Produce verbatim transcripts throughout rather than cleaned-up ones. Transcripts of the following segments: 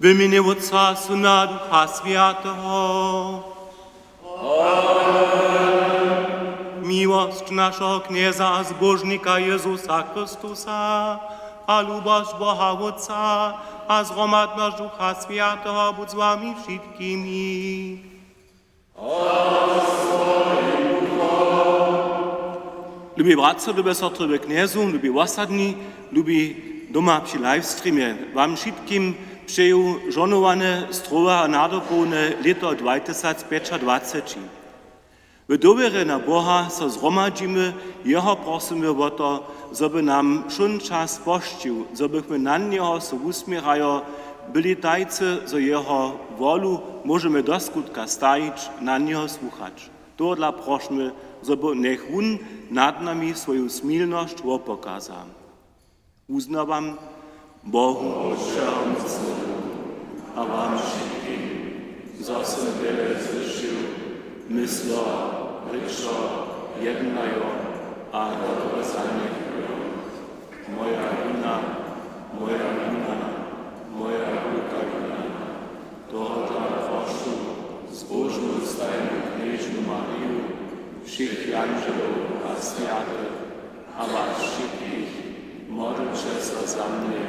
W mjenje Wótca, Syna, Ducha Swjateho. Miłosć našeho Knjeza a Zbóžnika Jězusa Chrystusa a lubosć Boha Wótca a zhromadnosć Ducha Swjateho budź z wami wšitkimi. Lubi bratřa, lube sotry w Knjezu, lubi wosadni, lubi doma při livestreamje, wam wšitkim přeju žohnowane, strowe a nadopołne lěto dwatysacpjećadwaceći. W dowěrje na Boha so zhromadźimy, jeho prosymy wo to, zo by nam wšón čas pošćił, zo bychmy na njeho so wusměrajo byli tajcy, zo jeho wolu móžemy do skutka stajić, na njeho słuchać. Tohodla prošmy, zo by njech wón nad nami swoju smilnosć wopokaza. Wuznawam Bohu Wšehomócnemu a wam wšitkim, zo sym wjele zhrěšił, myslo, rěčo, jednajo a dobre zanjechujo. Moja wina, moja wina, moja wulka wina. Tohodla prošu zbóžnu stajnu knježnu Mariju, wšěch jandźelow a swjatych, a was wšitkich, modlće so za mnje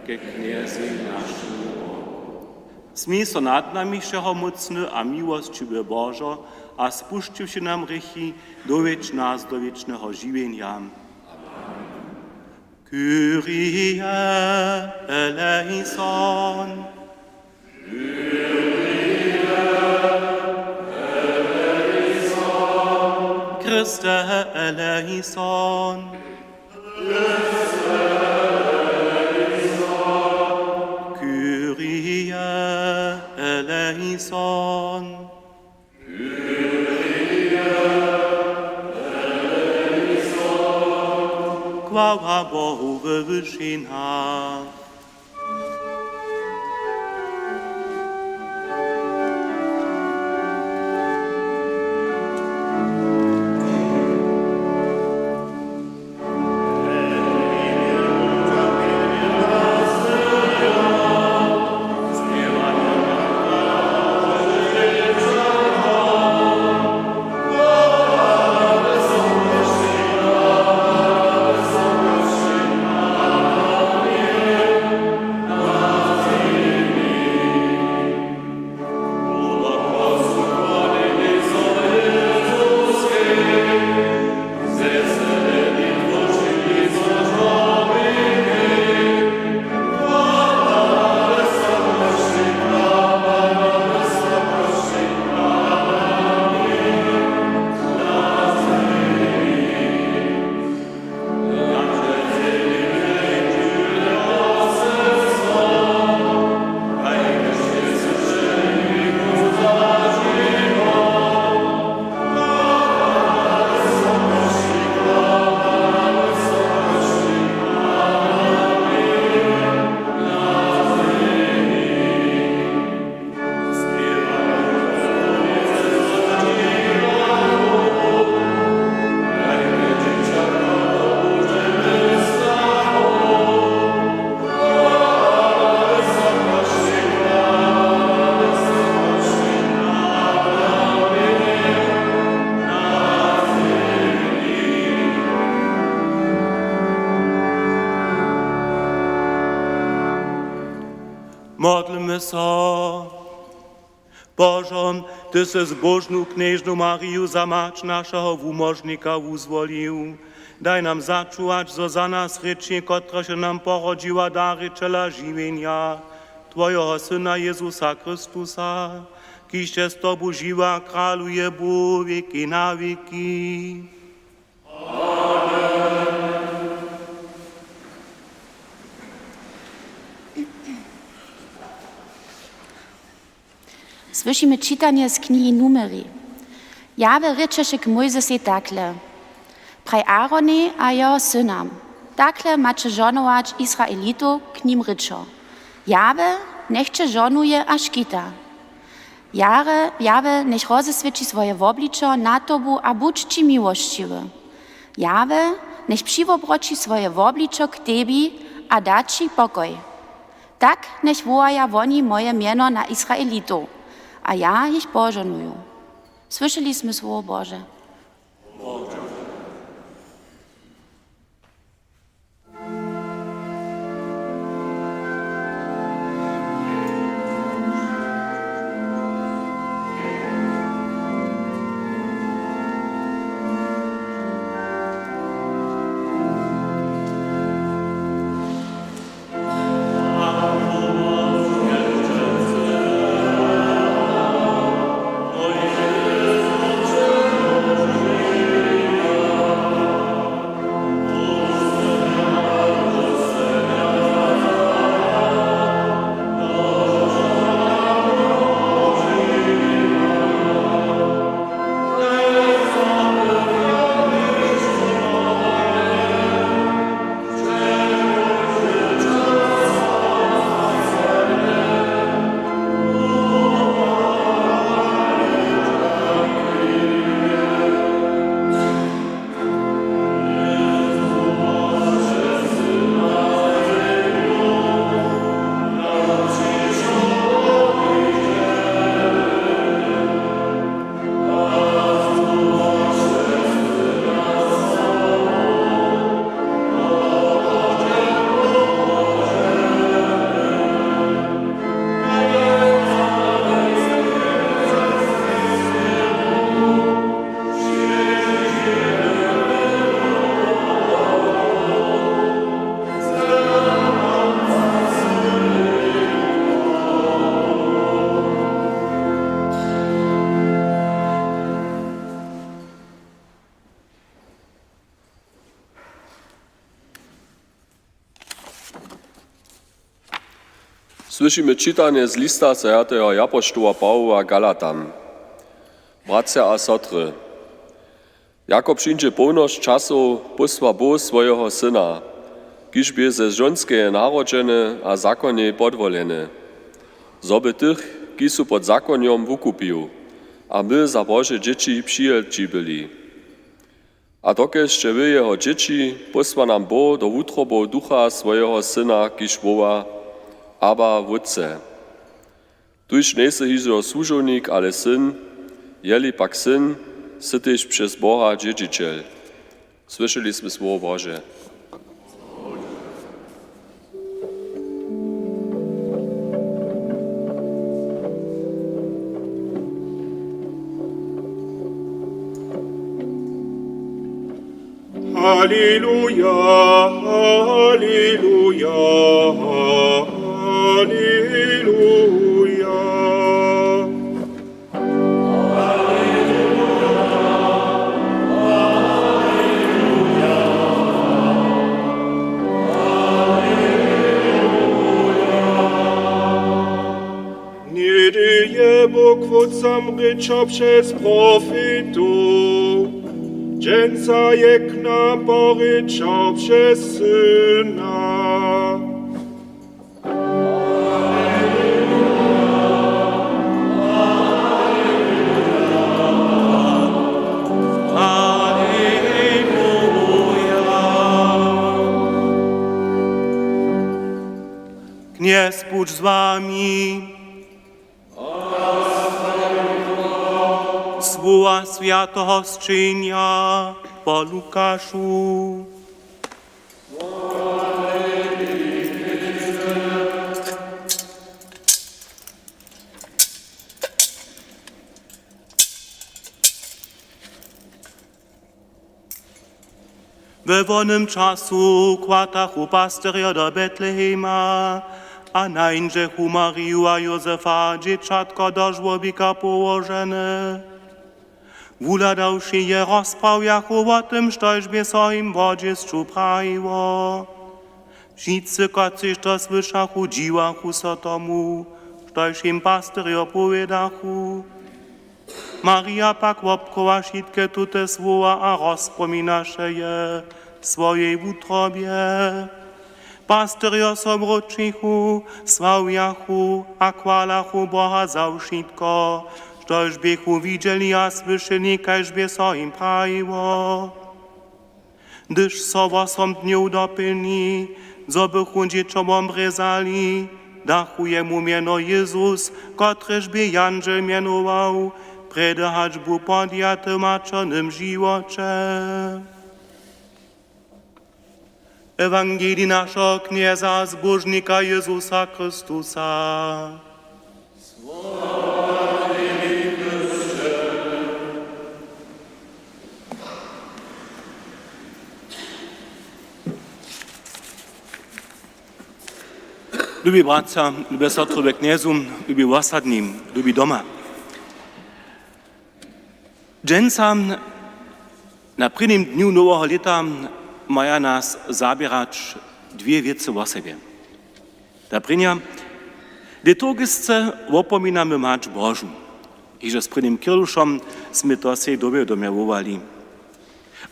ke Knjezej našemu Bohu. Smil so nad nami, wšehomócny a miłosćiwy Božo, a spušćiwši nam hrěchi, dowjedź nas do wěčneho žiwjenja. Kyrie eleison. Christe eleison. Kyrie eleison. Chwała Bohu we wyšinach. Modlmy so. Božo, ty sy zbóžnu knježnu Mariju za mać našeho wumóžnika wuzwolił. Daj nam začuwać, zo za nas rěči, kotrež je nam porodźiła darjitela žiwjenja, twojeho Syna Jězusa Chrystusa, kiž je z tobu žiwy a kraluje Bóh wěki na wěki. Słyšimy čitanje z knihi Numeri. Jahwe rěčeše k Mójzesej takle: Praj Aaronej a jeho synam: Takle maće žohnować Izraelitow, k nim rěčo: Jahwe njech će žohnuje a škita. Jahwe, Jahwe njech rozeswěći swoje wobličo na tobu a budź ći miłosćiwy. Jahwe njech přiwobroći swoje wobličo k tebi a da ći pokoj. Tak njech wołaja woni moje mjeno na Izraelitow, a ja jich požohnuju. Słyšeli smy słowo Bože. Słyšimy čitanje z lista swjateho japoštoła Pawoła Galatam. Bratřa a sotry, jako přińdźe połnosć časow, pósła Bóh swojeho Syna, kiž bě ze žonskeje narodźeny a zakonjej podwoleny, zo by tych, kiž su pod zakonjom, wukupił, a my za Bože dźěći přijěći byli. A dokelž sće wy jeho dźěći, pósła nam Bóh do wutrobow Ducha swojeho Syna, kiž woła: Abba, Wótče. Tuž njejsy hižo słužownik, ale syn, jeli pak syn, sy tež přez Boha dźědźićel. Słyšeli smy słowo Bože. Haleluja, haleluja, haleluja. Něhdy je Bóh Wótcam rěčał přez profetow, dźensa je k nam porěčał přez Syna. Knjez budź z wami. Słowa swjateho sćenja po Lukašu. We wonym času chwatachu pastyrjo do Betlehema a nańdźechu Mariju a Józefa, dźěćatko do žłobika połožene. Wuhladawši je, rozprawjachu wo tym, štož bě so jim wo dźěsću prajiło. Wšitcy, kotřiž to słyšachu, dźiwachu so tomu, štož jim pastyrjo powědachu. Marija pak wobchowa wšitke tute słowa a rozpominaše je w swojej wutrobje. Pastyrjo so wróćichu, sławjachu a chwalachu Boha za wšitko, štož běchu widźeli a słyšeli, kaž bě so jim prajiło. Hdyž so wosom dnjow dopylni, zo bychu dźěćo womrězali, Dachu jemu mjeno Jezus, kotrež bě jandźel mjenował, prjedy hač bu podjaty w maćernym žiwoće. Ewangelij našeho Knjeza a Zbóžnika Jezusa Chrystusa. Lubi bratřa, lube sotry we Knjezu, lubi wosadni, lubi doma. Dźensa, na prěnim dnju noweho lěta, maja nas zaběrać dwě wěcy wosebje. Ta prěnja, liturgisce wopominamy Mać Božu, hižo z prěnim Kirlušom smy to sej domje domje wołali.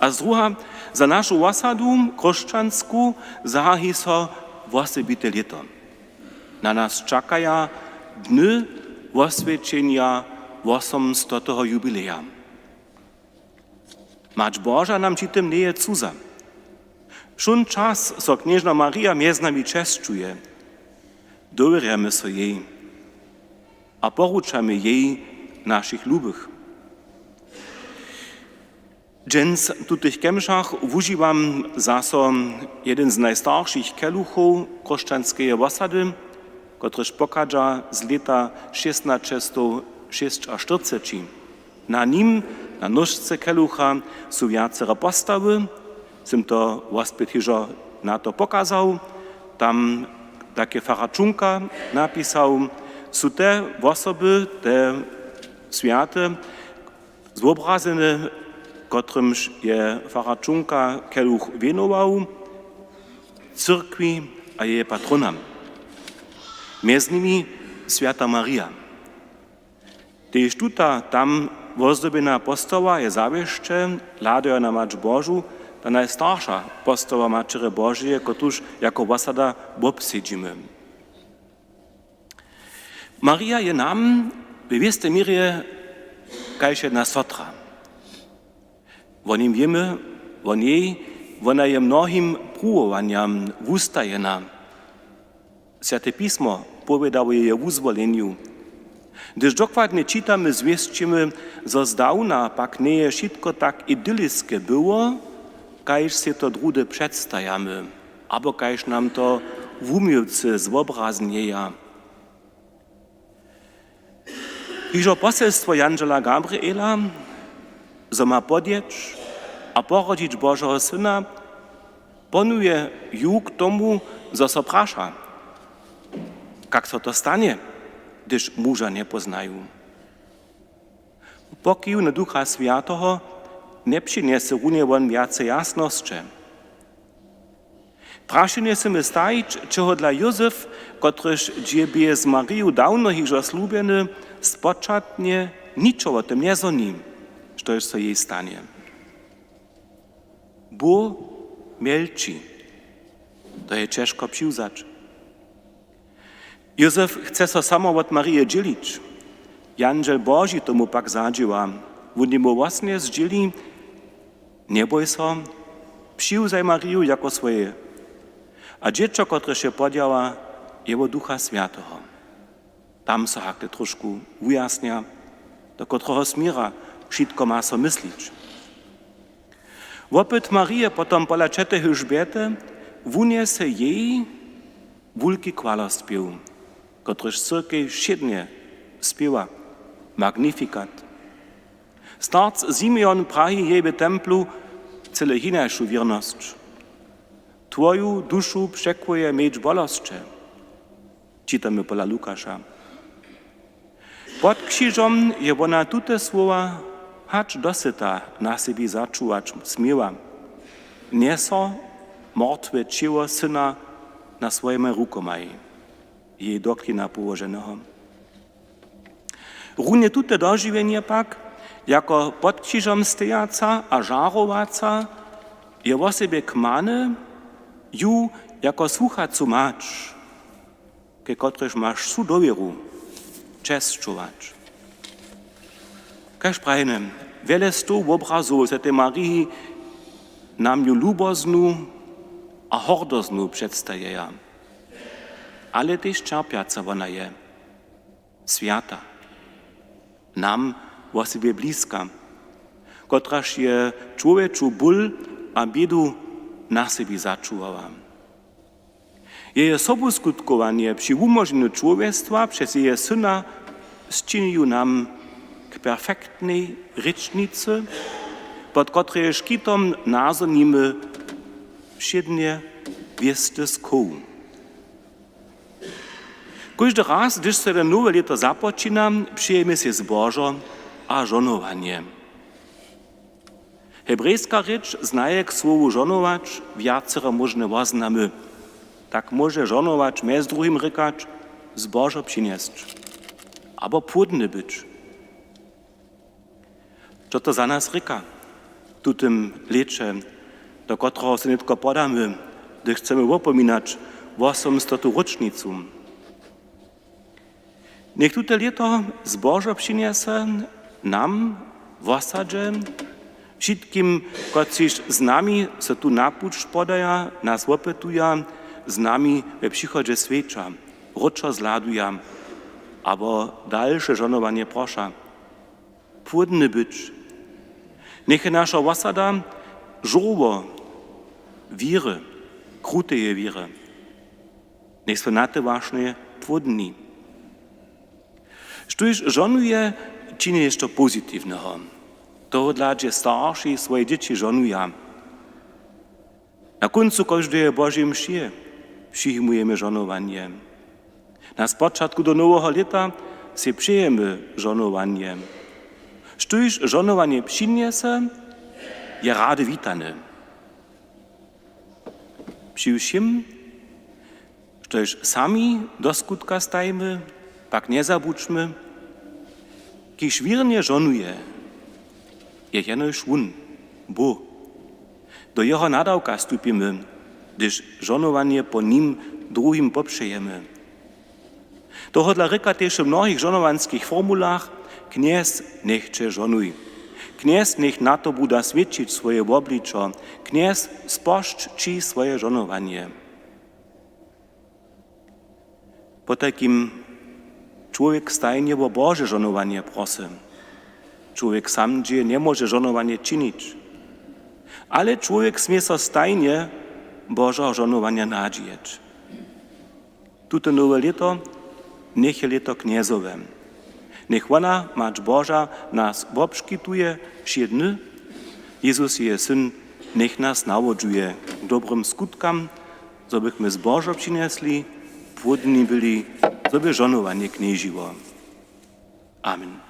A z druha, za našu wosadu chróšćansku zahaji so wosebite lěto. Na nas čakaja dny woswjećenja wosomstoteho jubileja. Mać Boža nam při tym njeje cuza. Wšón čas so knježna Marija mjez nami česćuje. Dowěrjamy so jej a poručamy jej našich lubych. Dźens w tutych kemšach wužiwam zaso jedyn z najstaršich keluchow chróšćanskeje wosady, kotryž pochadźa z lěta šěstnaćestow šěsćaštyrceći. Na nim, na nóžce kelucha, su wjacere postawy. Sym to wospjet hižo na to pokazał. Tam, tak je farar Čunka napisał, su te wosoby, te swjate, zwobrazeny, kotrymž je farar Čunka keluch wěnował cyrkwi a jeje patronam. Mjez nimi swjata Marija. Tež tuta tam wozdobjena postawa je zawěsće, hladajo na Mać Božu, ta najstarša postawa Maćerje Božeje, kotruž jako wosada wobsedźimy. Marija je nam we wěstej měrje kaž jedna sotra. Wo nim wěmy, wo njej, wona je mnohim pruwowanjam wustajena. Swjate pismo powěda wo jeje wuzwolenju. Hdyž dokładnje čitamy, zwěsćimy, zo zdawna pak njeje wšitko tak idyliske było, kaž sej to druhdy předstajamy, abo kaž nam to wuměłcy zwobraznjeja. Hižo poselstwo jandźela Gabriela, zo ma podjeć a porodźić Božeho Syna, ponuje ju k tomu, zo so praša, kak so to stanje, hdyž muža njepóznaju. Pokiju na Ducha Swjateho njepřinjese runje won wjace jasnosće. Prašenje smy stajić, čehodla Józef, kotryž dźě bě z Mariju dawno hižo slubjeny, spočatnje ničo wo tym njezhoni, štož so jej stanje. Bóh mjelči. To je ćežko přiwzać. Józef chce so samo wot Marije dźělić. Jandźel Boži tomu pak zadźěła. Wón jemu włosnje zdźěli: Njebój so, přiwzaj Mariju jako swoje. A dźěćo, kotrež je podjała, je wot Ducha Swjateho. Tam so hakle trošku wujasnja, do kotreho směra wšitko ma so myslić. Wopyt Marije potom pola ćete Elžběty wunjese jej wulki chwalospěw, kotryž cyrkej wšědnje spěwa, Magnificat. Starc Simeon praji jej w templu cyle hinašu wěrnosć: Twoju dušu překłuje mječ bolosće. Čitamy pola Lukaša. Pod křižom je wona tute słowa hač do syta na sebi začuwać směła. Njeso mortwe ćěło syna na swojimaj rukomaj, jej do klina połoženeho. Runje tute dožiwjenje pak, jako pod křižom stejaca a žarowaca, je wosebje k many, ju jako słuchacu mać, ke kotrejž maš wsu dowěru, česćować. Kaž prajene, wjele stow wobrazow swjatej Mariji nam ju luboznu a hordoznu předstajeja. ale tež ćerpjaca. Wona je swjata, nam wosebje bliska, kotraž je čłowječu ból a bědu na sebi začuwała. Jeje sobuskutkowanje při wumóženju čłowjestwa přez jeje Syna sčini ju nam k perfektnej rěčnicy, pod kotrejež škitom nazhonimy wšědnje wěsty schow. Kóždy raz, hdyž so jedno nowe lěto započina, přejemy sej zbožo a žohnowanje. Hebrejska rěč znaje k słowu žohnować wjacere móžne woznamy. Tak móže žohnować mjez druhim rěkać zbožo přinjesć abo płódny być. Što to za nas rěka w tutym lěće, do kotreho so nětko podamy, hdyž chcemy wopominać wosomstotu róčnicu? Njech tute lěto zbožo přinjese nam, wosadźe, wšitkim, kotřiž z nami so tu na puć podaja, nas wopytuja, z nami we přichodźe swjeća, wróćo zhladuja abo dalše žohnowanje proša. Płódny być. Njech je naša wosada žórło wěry, kruteje wěry. Njech su na te wašnje płódni. Štóž žohnuje, čini něšto pozitiwneho. Tohodla, dźe starši swoje dźěći žohnuja. Na kóncu kóždeje Božej mšě přijimujemy žohnowanje. Na spočatku do noweho lěta sej přejemy žohnowanje. Štóž žohnowanje přinjese, je rady witane. Při wšěm, štož sami do skutka stajimy, pak njezabudźmy, kiž wěrnje žohnuje, je jenož wón, Bóh. Do jeho nadawka stupimy, hdyž žohnowanje po nim druhim popřejemy. Tohodla rěka tež w mnohich žohnowanskich formulach: Knjez, njech će žohnuj. Knjez, njech na to buda swědčić swoje wobličo. Knjez, spožč ći swoje žohnowanje. Potajkim čłowjek stajnje wo Bože žohnowanje prosy. Čłowjek sam dźě njemóže žohnowanje činić, ale čłowjek smě so stajnje Božeho žohnowanja nadźijeć. Tute nowe lěto njech je lěto Knjezowe. Njech wona, Mać Boža, nas wobškituje wšě dny. Jezus, jeje Syn, njech nas nawodźuje k dobrym skutkam, zo bychmy zbožo přinjesli, płódni byli, zo by žohnowanje knježiło. Amen.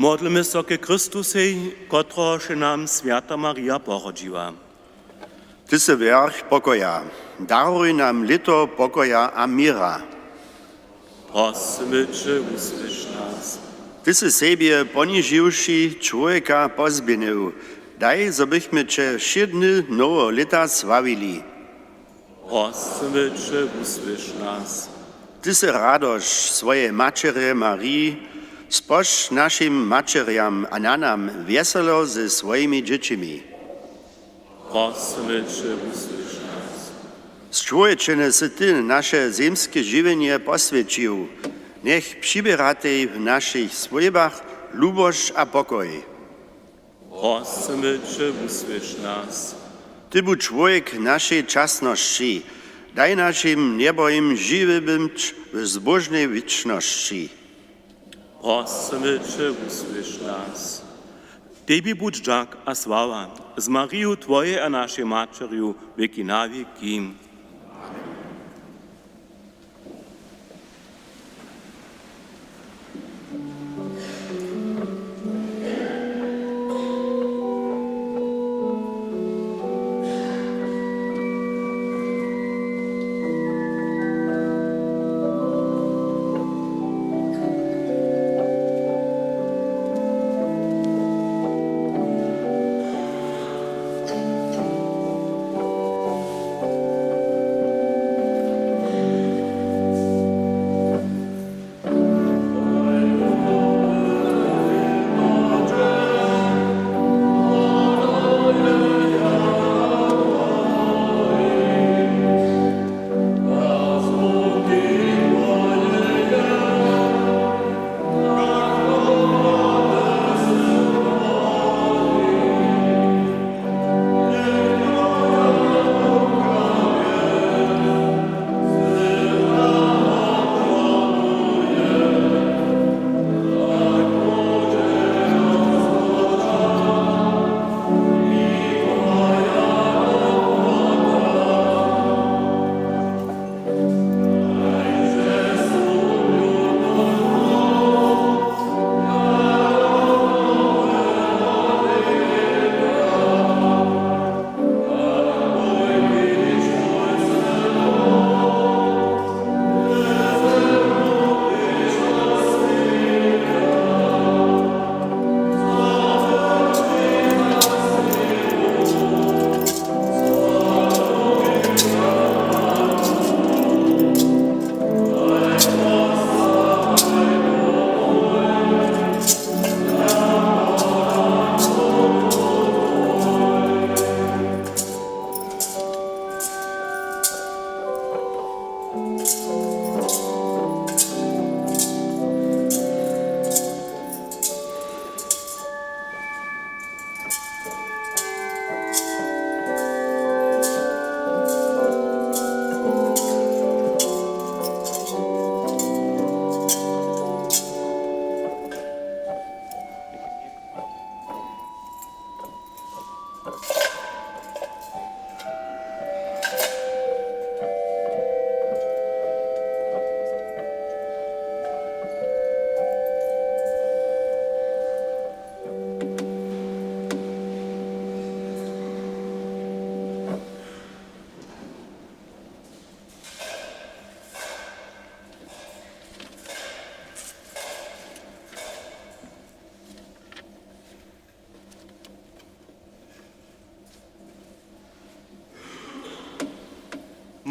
Modlmy so ke Chrystusej, kotrehož je nam swjata Marija porodźiła. Ty sy wjerch pokoja. Daruj nam lěto pokoja a měra. Prosymy će, wusłyš nas. Ty sy sebje ponižiwši čłowjeka pozběhnył. Daj, zo bychmy će wšědny noweho lěta sławili. Prosymy će, wusłyš nas. Ty sy radosć swojej maćerje Mariji, spožč našim maćerjam a nanam wjeselo ze swojimi dźěćimi. Prosymy će, wusłyš nas. Sčłowječeny sy ty naše zemske žiwjenje poswjećił. Njech přiběratej w našich swójbach lubosć a pokoj. Prosymy će, wusłyš nas. Ty bu čłowjek našej časnosći, daj našim njebojim žiwy być w zbóžnej wěčnosći. Prosymy će, wusłyš nas. Tebi budź dźak a sława, z Mariju twojej a našej maćerju, wěki na wěki.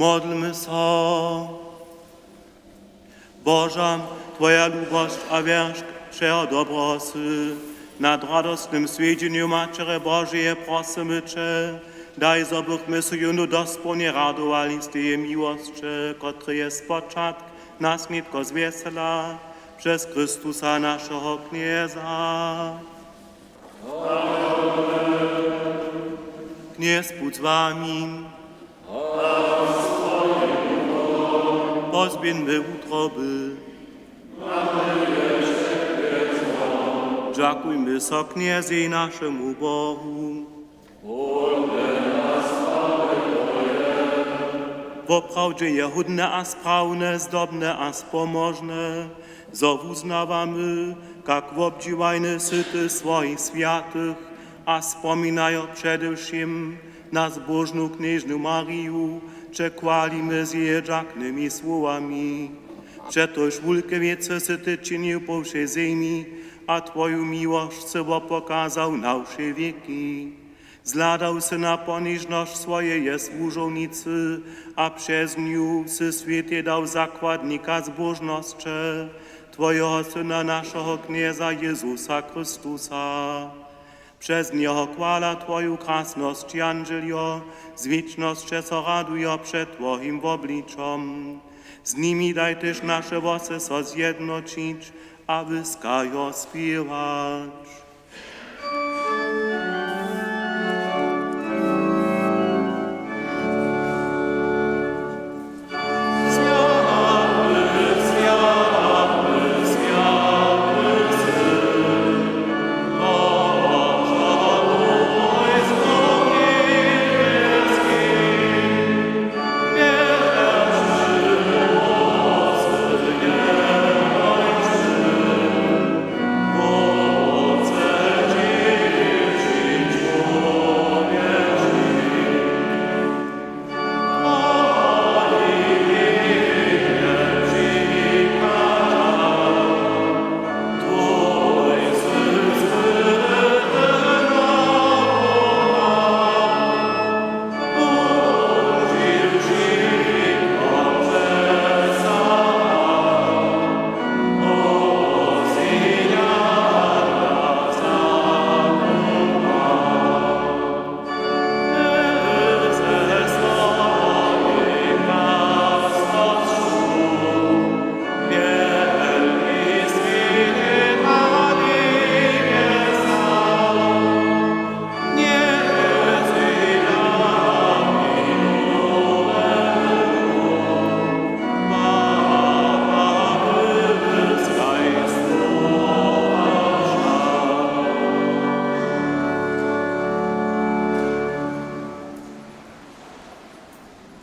Modlmy so. Boža, twoja lubosć a wjeršk wšeho dobreho sy. Nad radostnym swjedźenju Maćerje Božeje prosymy će, daj, zo bychmy so jónu dospołnje radowali z teje miłosće, kotreje spočatk nas nětko zwjesela, přez Chrystusa, našeho Knjeza. Knjez budź z wami. Pozběhńmy wutroby. Dźakujmy so Knjezej, našemu Bohu. Woprawdźe je hódne a sprawne, zdobne a spomožne, zo wuznawamy, kak wobdźiwajny sy ty swojich swjatych, a spominajo předewšěm na zbóžnu knježnu Mariju, će chwalimy z jeje dźaknymi słowami. Přetož wulke wěcy sy ty činił po wšej zemi a twoju miłosć sy wopokazał na wšej wěki. Zhladał sy na ponižnosć swojeje słužownicy a přez nju sy swětej dał zakładnika zbóžnosće, twojeho Syna, našeho Knjeza Jezusa Chrystusa. Přez njeho chwala twoju krasnosć, jandźeljo z wěčnosće so radujo před twojim wobličom. Z nimi daj tež naše hłosy so zjednoćić a wyskajo spěwać.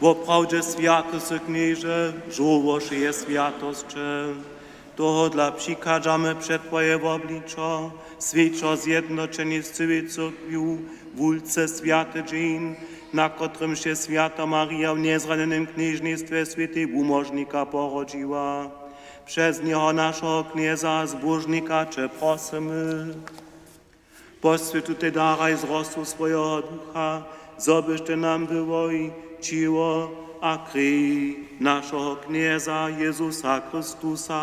Woprawdźe swjaty sy, Knježe, žołło wšeje swjatosće. Tohodla přichadźamy před twoje wobličo, swjećo zjednoćeni z cyłej cyrkwju, wulce swjaty dźeń, na kotrymž je swjata Marija w njezranjenym knježnistwje swětej wumóžnika porodźiła. Přez njeho, našeho Knjeza a Zbóžnika, će prosymy. Poswjeć tutej daraj z rosu swojeho Ducha, zo byštej nam byłoj ćěło a krej našeho Knjeza Jezusa Chrystusa.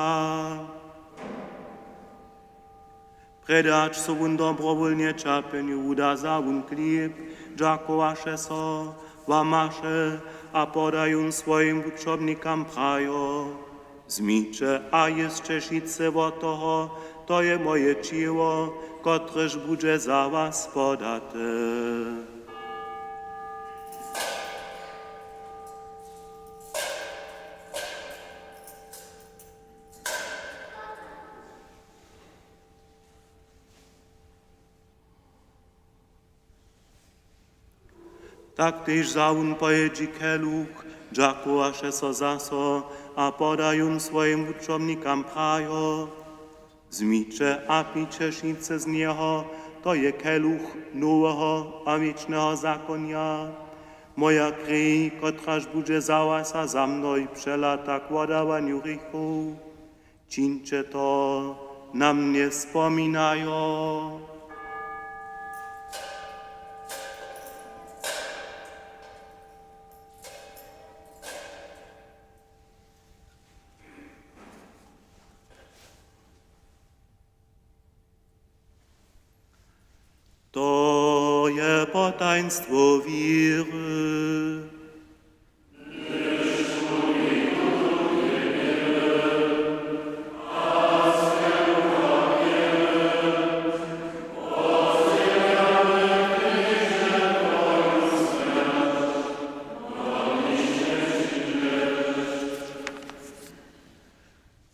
Prjedy hač so wón dobrowólnje ćerpjenju wuda, wza wón chlěb, dźakowaše so, łamaše a poda jón swojim wučomnikam, prajo: Wzmiće a jěsće wšitcy wot toho, to je moje ćěło, kotrež budźe za was podate. Tak tež wza wón po jědźi keluch, dźakowaše so zaso a poda jón swojim wučomnikam, prajo: Wzmiće a pijće wšitcy z njeho, to je keluch noweho a wěčneho zakonja, moja krej, kotraž budźe za was a za mnohich přelata k wodawanju hrěchow. Čińće to na mnje spominajo. To je potajnstwo wěry.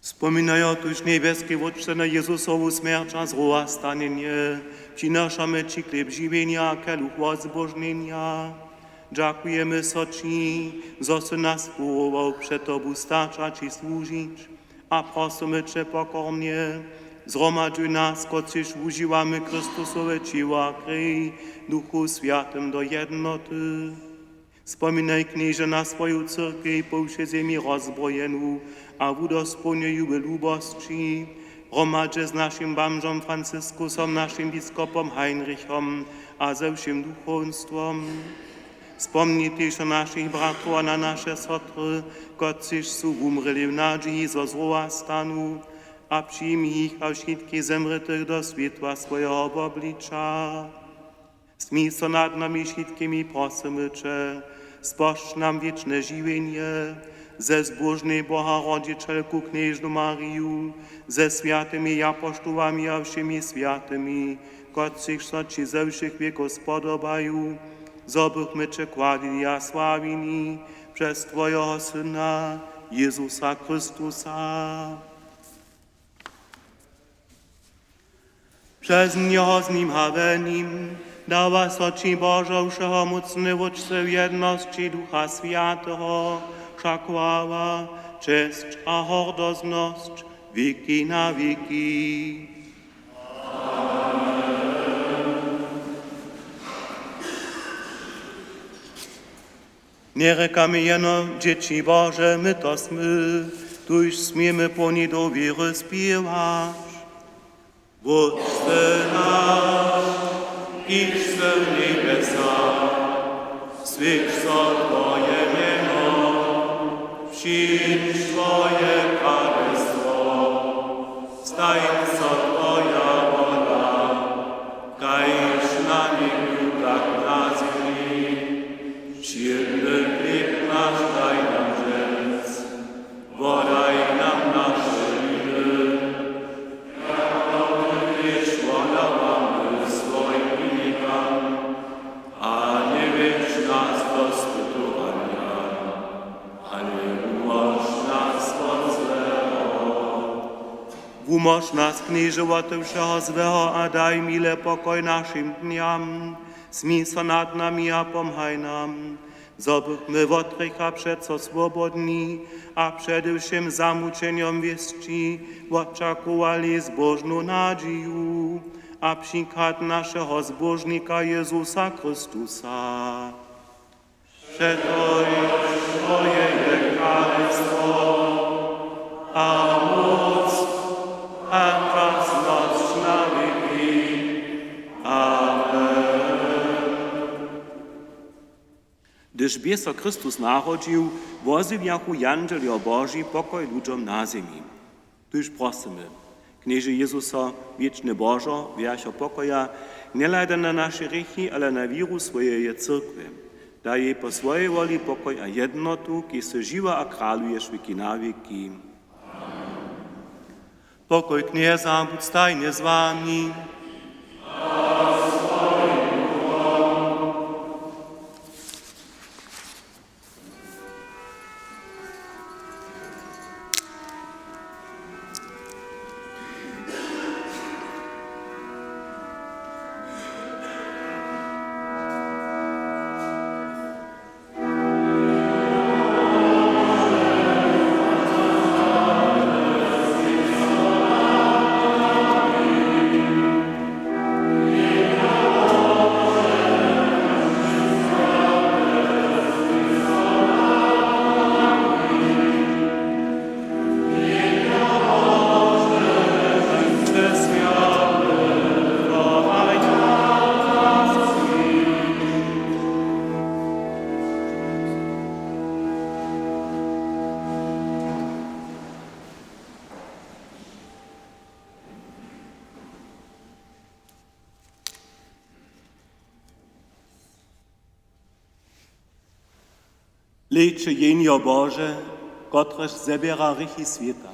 Spominajo tuž njebjeski Wótče na Jezusowu smjerć a z rowa stanjenje, přinašamy ći chlěb žiwjenja a keluch wozbožnjenja. Dźakujemy so ći, zo sy nas powołał před tobu stać a ći słužić, a prosymy će pokornje: Zhromadźuj nas, kotřiž wužiwamy Chrystusowe ćěło a krej, w Duchu Swjatym do jednoty. Spominaj, Knježe, na swoju cyrkej po wšej zemi rozbrojenu a wudospołnjuj ju w lubosći, hromadźe z našim bamžom Franciskusom, našim biskopom Heinrichom a ze wšěm duchowstwom. Spomni tež na našich bratrow a na naše sotry, kotřiž su wumrěli w nadźiji, zo z rowa stanu, a přijmi jich a wšitkich zemrětych do swětła swojeho wobliča. Smil so nad nami wšitkimi, prosymy će, spožč nam wěčne žiwjenje ze zbóžnej Boharodźićelku knježnu Mariju, ze swjatymi japoštołami a wšěmi swjatymi, kotřiž so ći ze wšěch wěkow spodobaju, zo bychmy će chwalili a sławili přez twojeho Syna, Jezusa Chrystusa. Přez njeho, z nim a w nim dawa so ći, Božo, wšehomócny Wótče, w jednosći Ducha Swjateho wša chwała, česć a hordoznosć wěki na wěki. Njerěkamy jeno dźěći Bože, my to smy, tuž směmy połni dowěry spěwać: Wótče naš, kiž sy w njebjesach, swjeć so twoje mjeno, přińdź twoje kralestwo, stań so twoja wola, kaž na njebju, tak na zemi. Wšědny chlěb naš daj nam dźens, wodaj nam naše winy, jako my tež wodawamy swojim winikam, a njewjedź nas do spytowanja, ale wumóž nas wot złeho. Wumóž nas, Knježe, wot wšeho złeho a daj mile pokoj našim dnjam. Smil so nad nami a pomhaj nam, zo bychmy wot hrěcha přeco swobodni a přede wšěm zamućenjom wěsći wočakowali zbóžnu nadźiju a přichad našeho Zbóžnika Jezusa Chrystusa. Přetož twoje je kralestwo a móc a krasnosć na wěki. Amen. Hdyž bě so Chrystus narodźił, wozjewjachu jandźeljo Boži pokoj ludźom na zemi. Tuž prosymy: Knježe Jezuso, wěčny Božo, wjercho pokoja, njehlada na naše hrěchi, ale na wěru swojeje cyrkwje. Daj jej po swojej woli pokoj a jednotu, kiž sy žiwy a kraluješ wěki na wěki. Pokoj Knjeza budź stajnje z wami. Hlejće, Jehnjo Bože, kotrež zběra hrěchi swěta.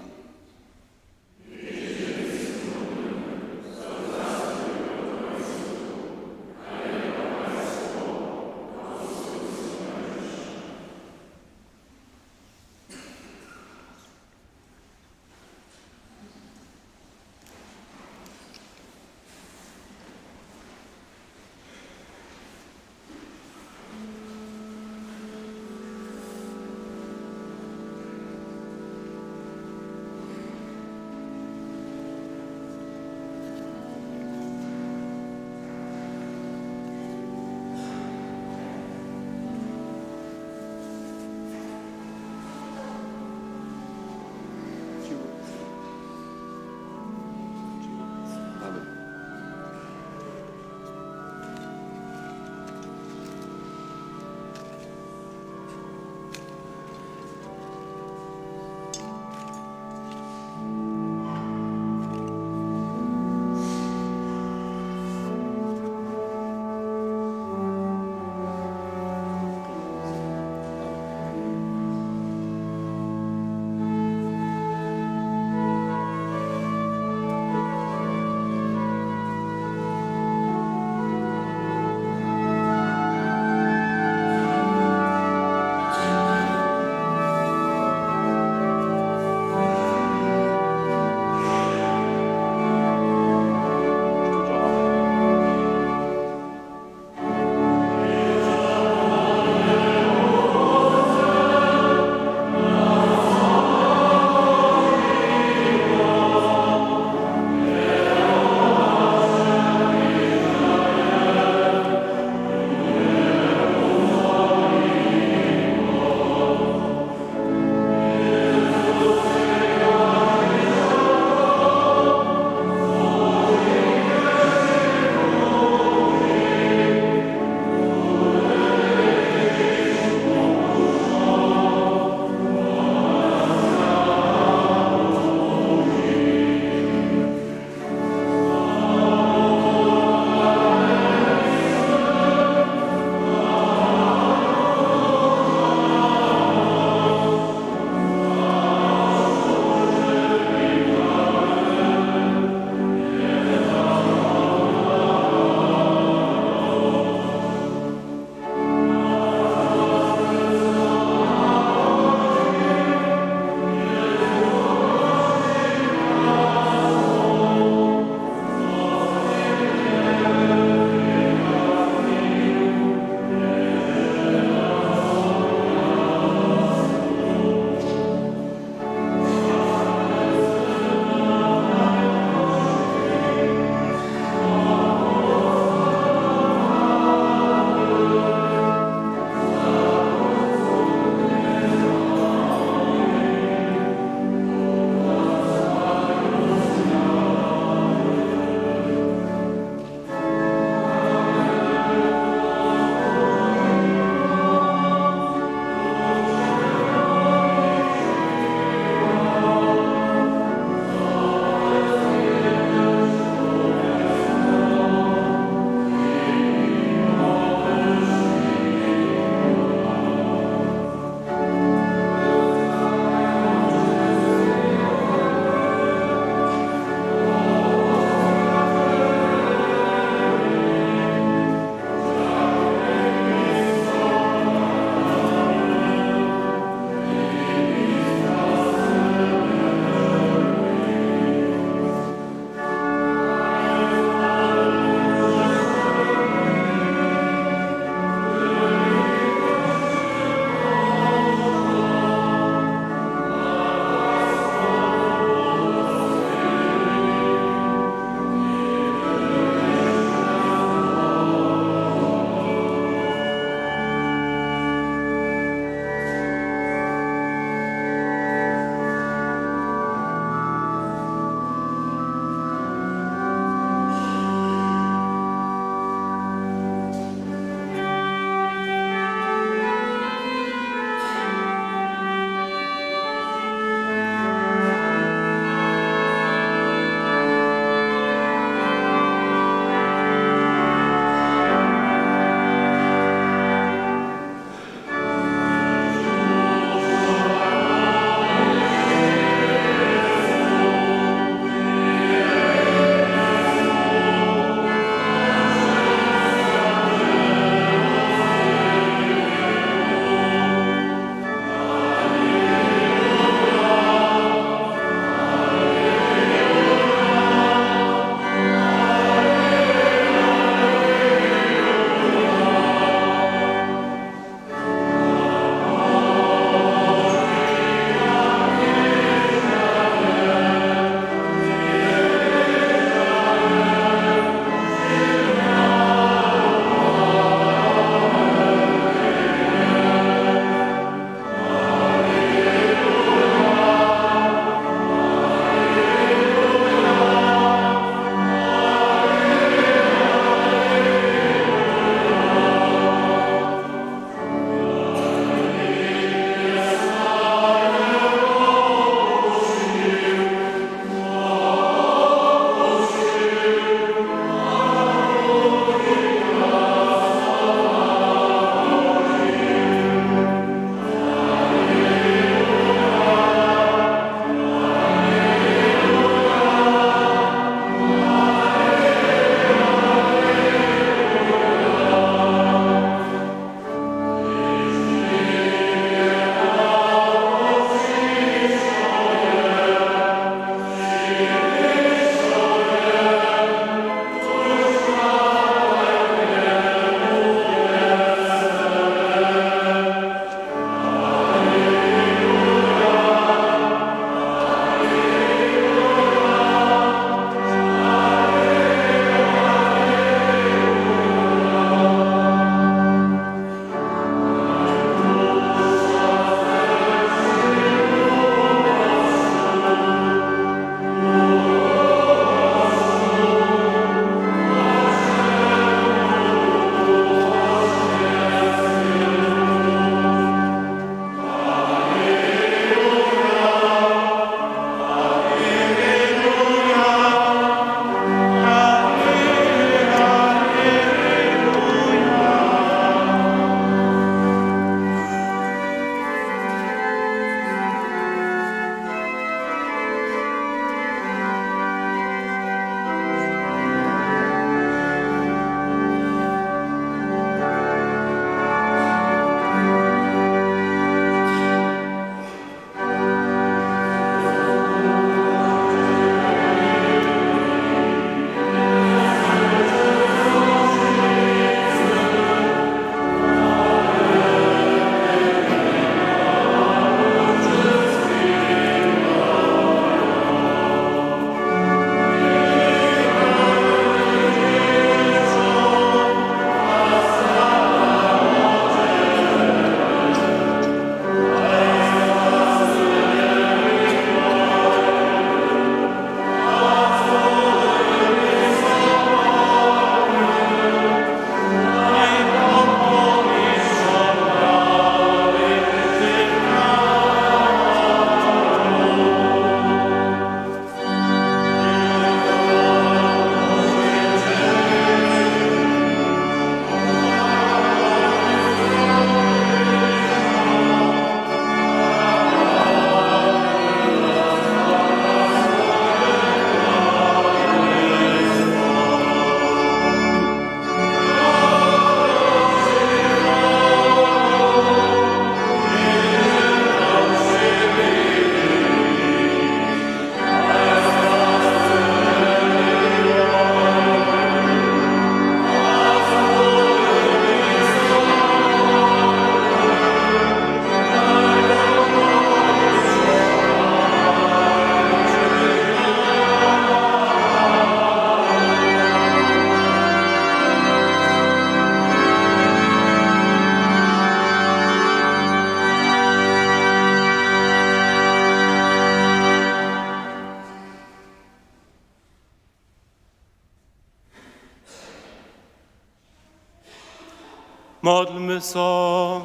Modlmy so.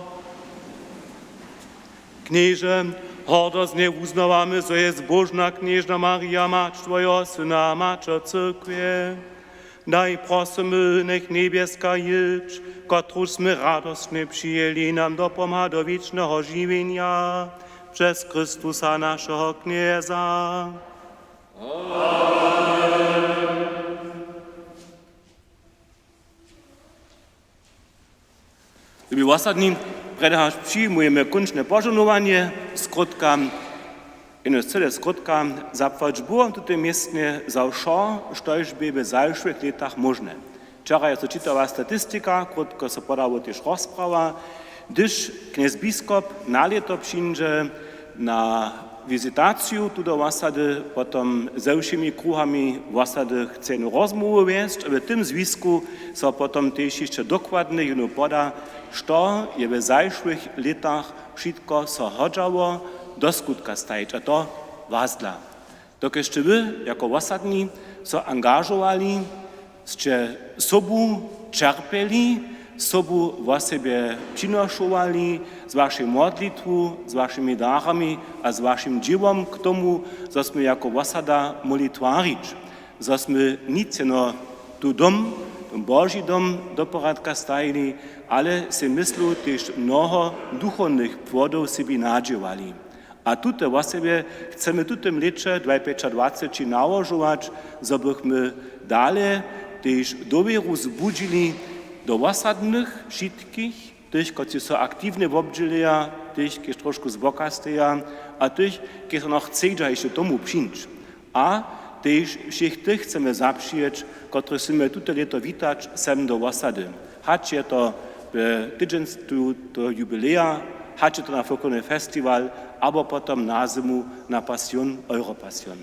Knježe, hordoznje wuznawamy, zo je zbóžna knježna Marija, mać twojeho syna a maćer cyrkwje. Daj, prosymy, njech njebjeska jědź, kotruž smy radostnje přijeli, nam dopomha do wěčneho žiwjenja přez Chrystusa, našeho Knjeza. Lubi wosadni, prjedy hač přijimujemy kónčne požohnowanje, skrótka, jenož cyle skrótka: Zapłać Bóh w tutym městnje za wšo, štož bě w zašłych lětach móžne. Wčera je so čitała statistika, krótko so podało tež rozprawa. Hdyž knjez biskop na lěto přińdźe na wizitaciju tu do wosady, potom ze wšěmi kruhami wosady chce jednu rozmołwu wjesć a w tym zwisku so potom tež hišće dokładnje jónu poda, što je w zašłych lětach wšitko so hodźało do skutka stajić, a to wazdla. Dokelž sće wy jako wosadni so angažowali, sće sobu ćerpjeli, sobu wosebje přinošowali z wašej modlitwu, z wašimi darami a z wašim dźěłom k tomu, zo smy jako wosada móhli twarić, zo smy nic jeno tu dom, dom Boži dom do poradka stajili, ale sej myslu tež mnoho duchownych płodow sebi nadźěłali. A tute wosebje chcemy w tutym lěće dwaj pjećadwaceći nałožować, zo bychmy dale tež dowěru zbudźili do wosadnych wšitkich, tych, kotřiž so aktiwnje wobdźěluja, tych, kiž trošku zboka steja, a tych, kiž so noch chcedźa hišće tomu přińć. A tež wšěch tych chcemy zapřijeć, kotrychž chcemy tute lěto witać sem do wosady. Hač je to w tydźenstwu toho jubileja, hač je to na folklorny festiwal, abo potom na zymu na Passion, Europassion.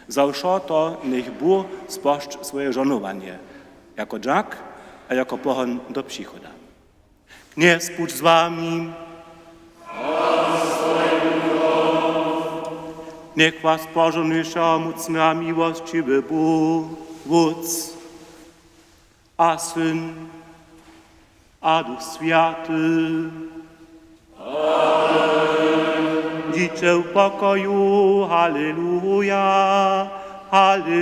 Za wšo to njech Bóh spožč swoje žohnowanje, jako dźak a jako pohon do přichoda. Knjez budź z wami. Njech was požohny wšehomócny a miłosćiwy Bóh, Wótc a Syn a Duch Swjaty. Amen. Dźiće w pokoju. Haleluja, haleluja.